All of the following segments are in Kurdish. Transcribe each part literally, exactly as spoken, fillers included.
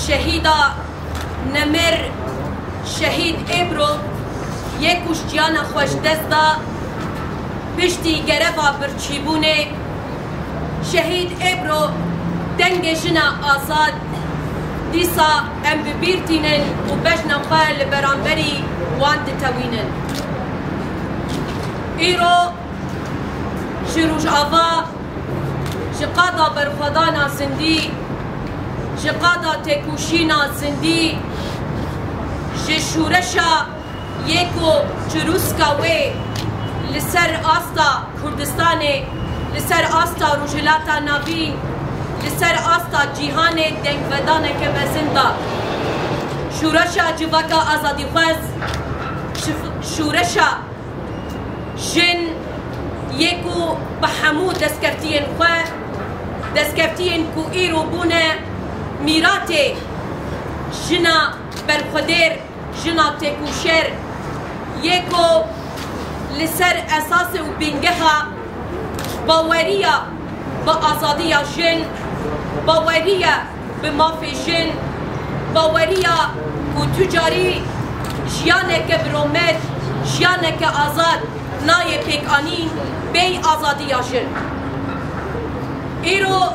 Şehîda nemir, şehîd Êbro yê ku ji ciyana xwe ji dest da, piştî gereva birçîbûnê, şehîd Êbro dengê jina azad, dîsa em bi bîr tînin û bejna xwe li beramberî wan ditewînin. Îro ji Rojava, ji qada berxwedana zindî, ji qada têkoşîna zindî, ji şûreşa yê ku çirûska wê li ser asta Kurdistanê, li ser asta Rojhilata Navîn, li ser asta cîhanê dengvedaneke mezin da. Şûreşa civaka azadîxwez, şif-, şûreşa jin yê ku bi hemû destkeftiyên xwe, destkeftiyên ku îro bûne mîratê jina berxwedêr, jina têkoşer, yê ku li ser esasê û bingeha baweriya bi azadiya jin, baweriya bi mafê jin, baweriya ku tu carî jiyaneke bi rûmet, jiyaneke azad nayê pêkanîn bêyî azadiya jin. Îro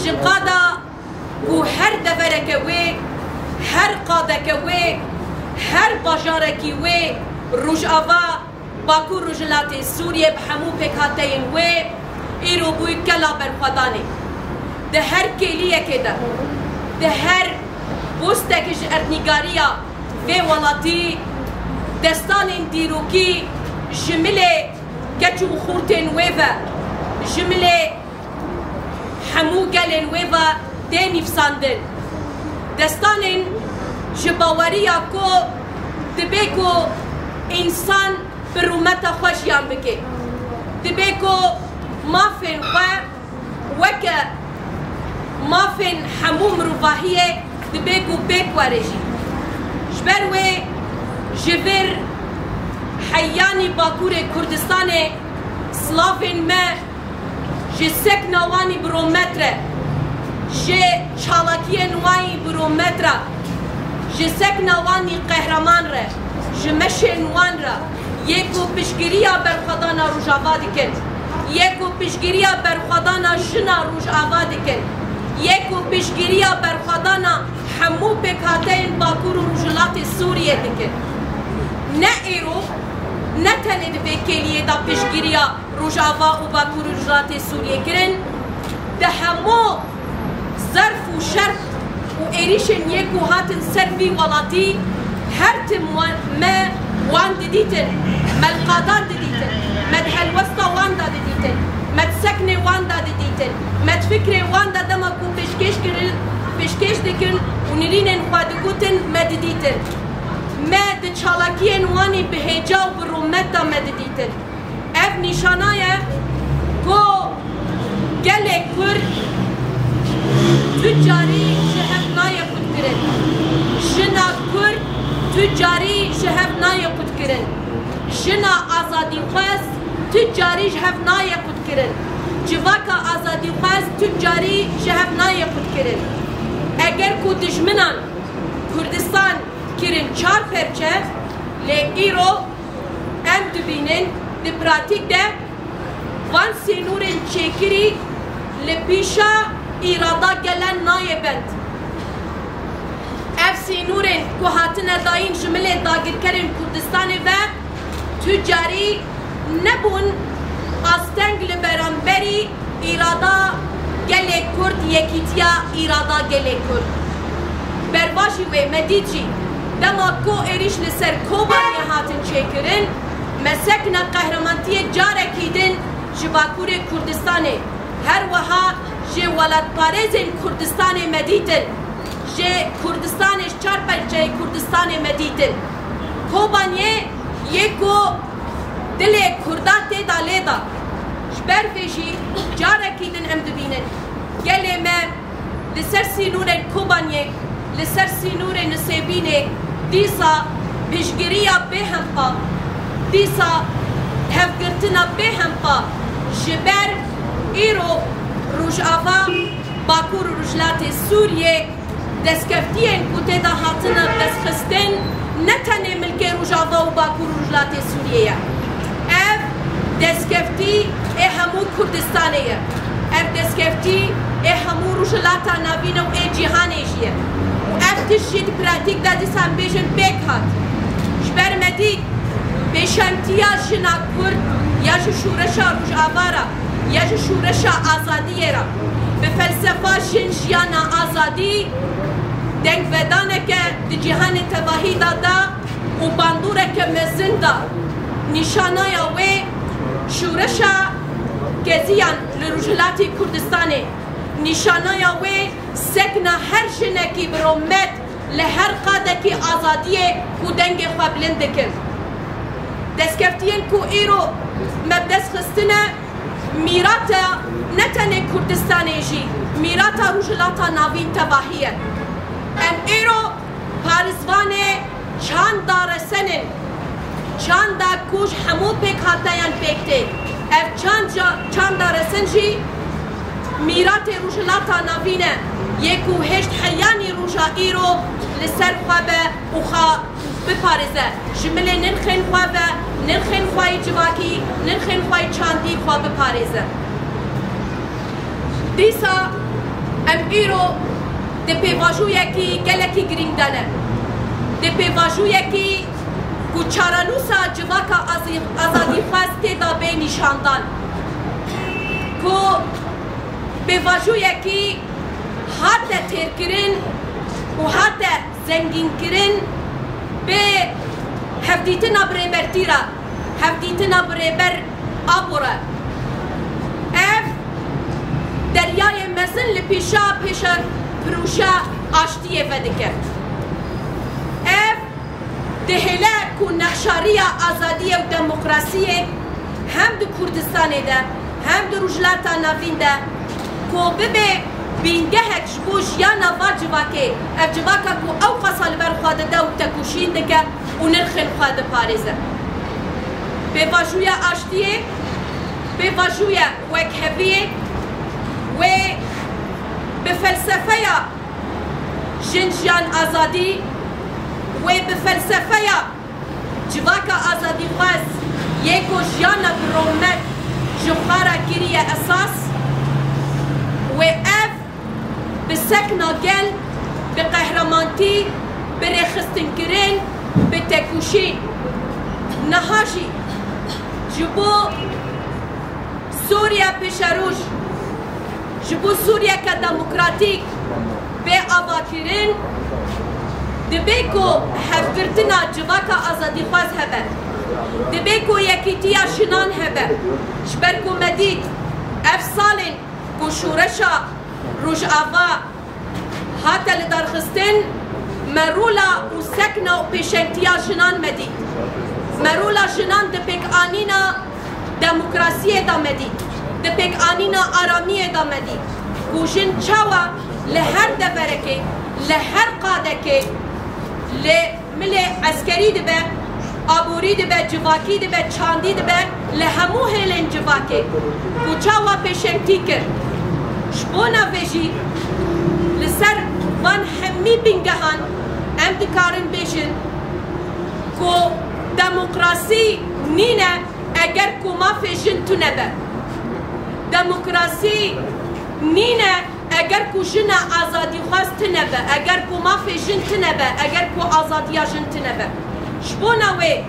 ji qada ku her devereke wê, her qadeke wê, her bajarekî wê, Rojava, Bakur Rojhilatê Sûriyê bi hemû pêkhateyên wê îro bûy kela berxwedanê. Di her kêliyekê de, di her postekî ji erdnîgariya vê welatî, destanên dîrokî ji milê keç û xortên wê ve, ji milê hemû gelên wê ve tê nivîsandin. Destanên ji baweriya ku dibe ku însan bi rûmeta xwe jiyan bike. Dibe ku mafên xwe weke mafên hemû mirovahiyê dibe ku pêk were jî. Ji ber wê ji vir heyanî Bakurê Kurdistanê silavên me ji sekna wan î bi rûmet re, ji çalakiyên wan î bi rûmet re, ji sekna wan î qehreman re, ji meşên wan re, yê ku piştgiriya berxwedana Rojava dikin, yê ku piştgiriya berxwedana jina Rojava dikin, yê ku piştgiriya berxwedana hemû pêkhateyên Bakur û Rojhilatê Sûriyê dikin. Ne îro, ne tenê di vê kêliyê de piştgiriya Rojava û Bakur û Rojhilatê Sûriyê kirin, di hemû zerf û şerf û êrîşên yê ku hatin ser vî welatî, her tim wan, me wan didîtin, me li qadan didîtin, me di helwesta wan de didîtin, me di seknê wan de didîtin, me di fikrê wan de dema ku pêşkêş kirin, pêşkêş dikin û nirînên xwe digotin, me didîtin. Me di çalakiyên wan î bi hêca û bi rûmet de me didîtin. Ev nîşana ye ku gelê Kurd tu carî ji hev nayê qutkirin. Jina Kurd tu carî ji hev nayê qutkirin. Jina azadîxwez tu carî ji hev nayê qutkirin. Civaka azadîxwez tu carî ji hev nayê qutkirin. Eger ku dijminan Kurdistan kirin çar perçe, lê îro em dibînin di pratîk de van sînorên çêkirî li pîşa îrada gelan nayê bend. Ev sînorên ku hatine dayîn ji milê dagirkerên Kurdistanê ve tu carî nebûn asteng li beramberî îrada gelê Kurd, yekîtiya îrada gelê Kurd. Bervajî wê me dît jî, dema ku êrîş li ser Kobaniyê hatin çêkirin, me sekna qehrementiyê carekî din ji Bakurê Kurdistanê, her wiha ji welatparêzên Kurdistanê me dîtin, ji Kurdistanê, ji çar perçeyê Kurdistanê me dîtin. Kobaniyê yê ku dilê Kurda tê de lê da. Ji ber vê jî carekî din em dibînin gelê me li ser sînorên Kobaniyê, li ser sînorên Nisêbînê dîsa piştgiriya bêhempa, dîsa hevgirtina bêhempa ji ber îro Rojava, Bakur û Rojhilatê Sûriyê Destkeftiyên ku tê de hatine destxistin ne tenê milkê Rojava û Bakur û Rojhilatê Sûriyê ye. Ev destkeftî ê hemû Kurdistanê ye. Ev destkeftî ê hemû Rojhilata Navîn û ê cîhanê jî ye. Û ev tişt jî di pratîk de dîsan bêjin pêk hat. Ji ber me dît pêşengtiya jina Kurd ya ji şoreşa Rojava re, ya ji şoreşa azadiyê re, bi felsefa jin, jiyana, azadî dengvedaneke di cîhanê tevahî de da û bandoreke mezin da. Nîşanaya wê şoreşa keziyan li Rojhilatê Kurdistanê, nîşanaya wê sekna her jinekî bi rûmet li her qadekî azadiyê ku dengê xwe bilind dikin. Destkeftiyên ku îro me bi dest xistine, mîrata ne tenê Kurdistanê jî, mîrata Rojhilata Navîn tevahî ye. Em îro parêzvanê çanda resen in, çanda ku ji hemû pêkhateyan pêk tê. Ev çanda, çanda resen jî mîratê Rojhilata Navîn e, yê ku hêşt heyanî roja îro li ser xwe be û xwe biparêze, ji milê nirxên xwe ve, nirxên xwe yê civakî, nirxên xwe yê çandî xwe biparêze. Dîsa em îro di pêvajoyekî gelekî girîng de ne. Di pêvajoyekî ku çarenûsa civaka azî-, azadîxwaz tê de bê nîşandan. Ku pêvajoyekî hate têrkirin û hate zengînkirin bi hevdîtina bi Rêbertî re, hevdîtina bi Rêber Apo re. Ev deryayê mezin li pêşa pêşa proje aştiyê vedike. Ev dihêle ku nexşariya azadiyê û demokrasiyê hem di Kurdistanê de, hem di Rojhilata Navîn de ku bibe bîngehek ji bo jiyana va civakê, ev civaka ku ew qasa li ber xwe dide û tekoşîn dike û nirxên xwe diparêze. Pêvajoya aştiyê, pêvajoya wekheviyê wê bi felsefeya jin, jiyan, azadî, wê bi felsefeya civaka azadîxwaz yê ku jiyana bi rûmet ji xwe re kiriye esas, wê ev bi sekna gel, bi qehrementî, bi rêxistinkirin, bi tekoşîn. Niha jî ji bo Sûriya pêşeroj, ji bo Sûriyeke demokratîk bê avakirin, dibe ku hevgirtina civaka azadîxwaz hebe, dibe ku yekîtiya jinan hebe, ji ber ku me dît ev salên ku şoreşa Rojava hate lidarxistin, me rola û sekna û pêşengtiya jinan me dît. Me rola jinan di pêkanîna demokrasiyê de me dît, di pêkanîna aramiyê de me dît ku jin çawa li her deverekê, li her qadekê, li milê eskerî dibe, aborî dibe, civakî dibe, çandî dibe, li hemû hêlên civakê ku çawa pêşengtî kir. Ji bona vê jî li ser van hemî bingehan em dikarin bêjin ku demokrasî nîne eger ku mafê jin tune be. Demokrasî nîne eger ku jina azadîxwaz tune be, eger ku mafê jin tune be, eger ku azadiya jin tune be. Ji bona wê,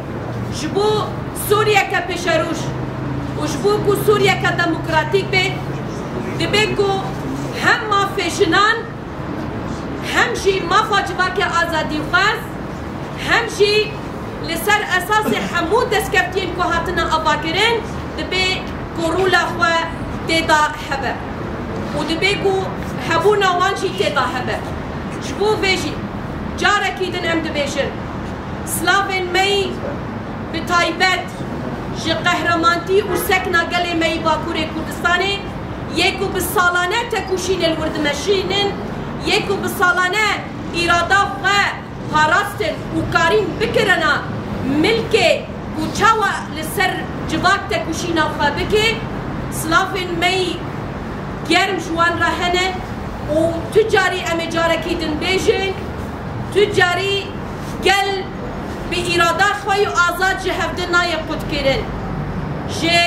ji bo Sûriyeke pêşeroj û ji bo ku Sûriyeke demokratîk be, dibe ku hem mafê jinan, hem jî mafa civakê azadîxwaz, hem jî li ser esasê hemû destkeftiyên ku hatine avakirin, dibe ku rola xwe tê de hebe û dibe ku hebûna wan jî tê de hebe. Ji bo vê jî carekî din em dibêjin, silavên me yî bi taybet ji qehrementî û sekna gelê me yî Bakurê Kurdistanê, yê ku bi salane tekoşînê li wir dimeşînin, yê ku bi salane îrada xwe parastin û karîn bikirina milkê ku çawa li ser civak tekoşîna xwe bike, silavên me yî germ ji wan re hene. Û tu carî em ê carekî din bêjin, tu carî gel bi îrada xwe û azad ji hevdin nayê qutkirin. Ji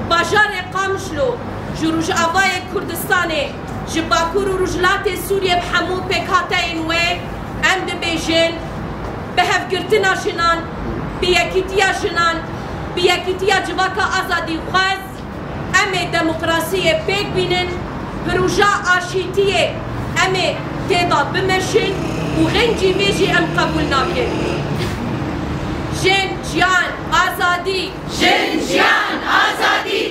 bajarê Qamişlo, ji Rojavayê Kurdistanê, ji Bakur û Rojhilatê Sûriyê bi hemû pêkhateyên wê em dibêjin, bi hevgirtina jinan, bi yekîtiya jinan, bi yekîtiya civaka azadîxwez, em ê demokrasiyê pêk bînin, proja aşîtiyê em ê tê de bimeşin û xêncî vê jî em qebûl nakin. Jin, jiyan, azadî! Jin, jiyan, azadî!